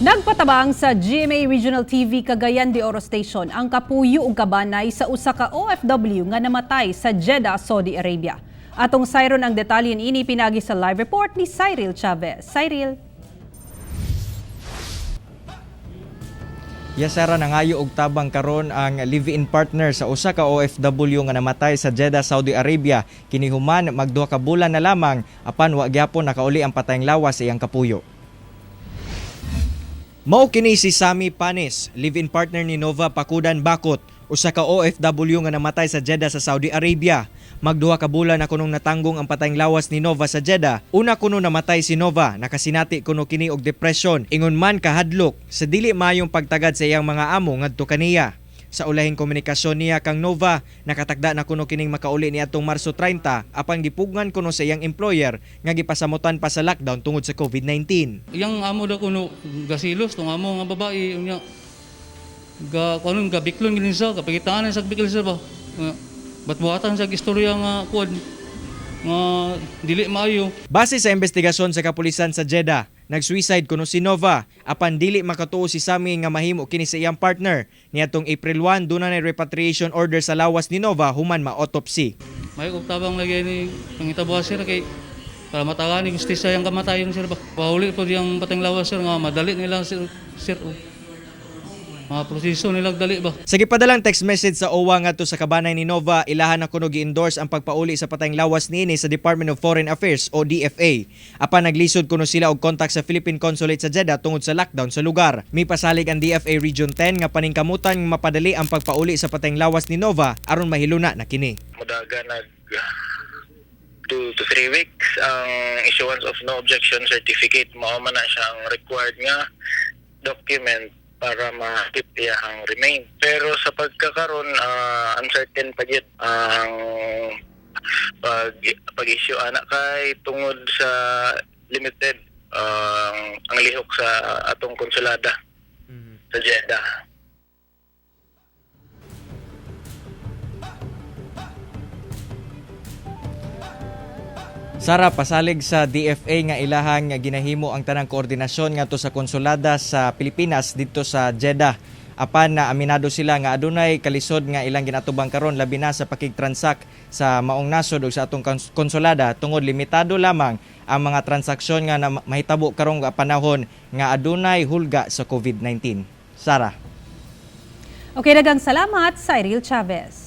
Nagpatabang sa GMA Regional TV Cagayan de Oro Station ang kapuyo ug kabanay sa usa ka OFW nga namatay sa Jeddah, Saudi Arabia. Atong sayron ang detalye niini pinagi sa live report ni Cyril Chavez. Cyril. Yes, Sarah, nangayo og tabang karon ang live-in partner sa usa ka OFW nga namatay sa Jeddah, Saudi Arabia. Kini human magduha ka bulan na lamang apan wa gyapon nakauli ang patayng lawas sa iyang kapuyo. Mao kini si Sammy Panes, live-in partner ni Nova Pakudan Bakot, usa ka OFW nga namatay sa Jeddah sa Saudi Arabia. Magduha ka bulan na kunong natanggong ang patayng lawas ni Nova sa Jeddah. Una kuno namatay si Nova, nakasinati kuno kini og depression, ingon man kahadlok sa dili maayong pagtagad sa iyang mga amo ngadto kaniya. Sa ulahing komunikasyon niya kang Nova, nakatakda na kuno kining makauli niadtong Marso 30 apan gipugngan kuno sa iyang employer nga gipasamutan pa sa lockdown tungod sa COVID-19. Yang amo daw kuno gasilos tong amo nga babae, unya ga kuno gabiklon gid siya, kapagitaan sa bikil siya ba. Nga, batbuhatan sa istorya nga kuan nga dili maayo. Base sa investigasyon sa kapulisan sa Jeddah, nag-suicide kuno si Nova apan dili makatuo si Sammy nga mahimo kini sa iyang partner. Niadtong April 1, duna na repatriation order sa lawas ni Nova human ma-autopsy. May og tabang lagi ni pangitabo, sir, kay para matagan ni gustisya yang kamatayon, sir ba. Pauli po yang pateng lawas, sir, nga madali nila, sir, sir oh. Mga proseso nila dali ba. Sa gipadalang text message sa OWA ngadto sa kabanay ni Nova, ilahan na kuno gi-endorse ang pagpauli sa patayng lawas niini sa Department of Foreign Affairs o DFA. Apan naglisod kuno sila og contact sa Philippine Consulate sa Jeddah tungod sa lockdown sa lugar. Mipasalig ang DFA Region 10 nga paningkamutan nga mapadali ang pagpauli sa patayng lawas ni Nova aron mahiluna na kini. Mudaga nag 2 to 3 weeks ang issuance of no objection certificate. Mao man na siya ang required nga document para ma-keep ang remain. Pero sa pagkakaron, uncertain pa gyud ang pag-issue ana kay tungod sa limited ang lihok sa atong konsulada sa Jeddah. Sara, pasalig sa DFA nga ilahang ginahimo ang tanang koordinasyon ngadto sa konsulada sa Pilipinas didto sa Jeddah. Apan na aminado sila nga adunay kalisod nga ilang ginatubang karon, labi na sa pakigtransak sa maong nasod ug sa atong konsulada tungod limitado lamang ang mga transaksyon nga mahitabo karong panahon nga adunay hulga sa COVID-19. Sara. Okay, daghang salamat, Cyril Chavez.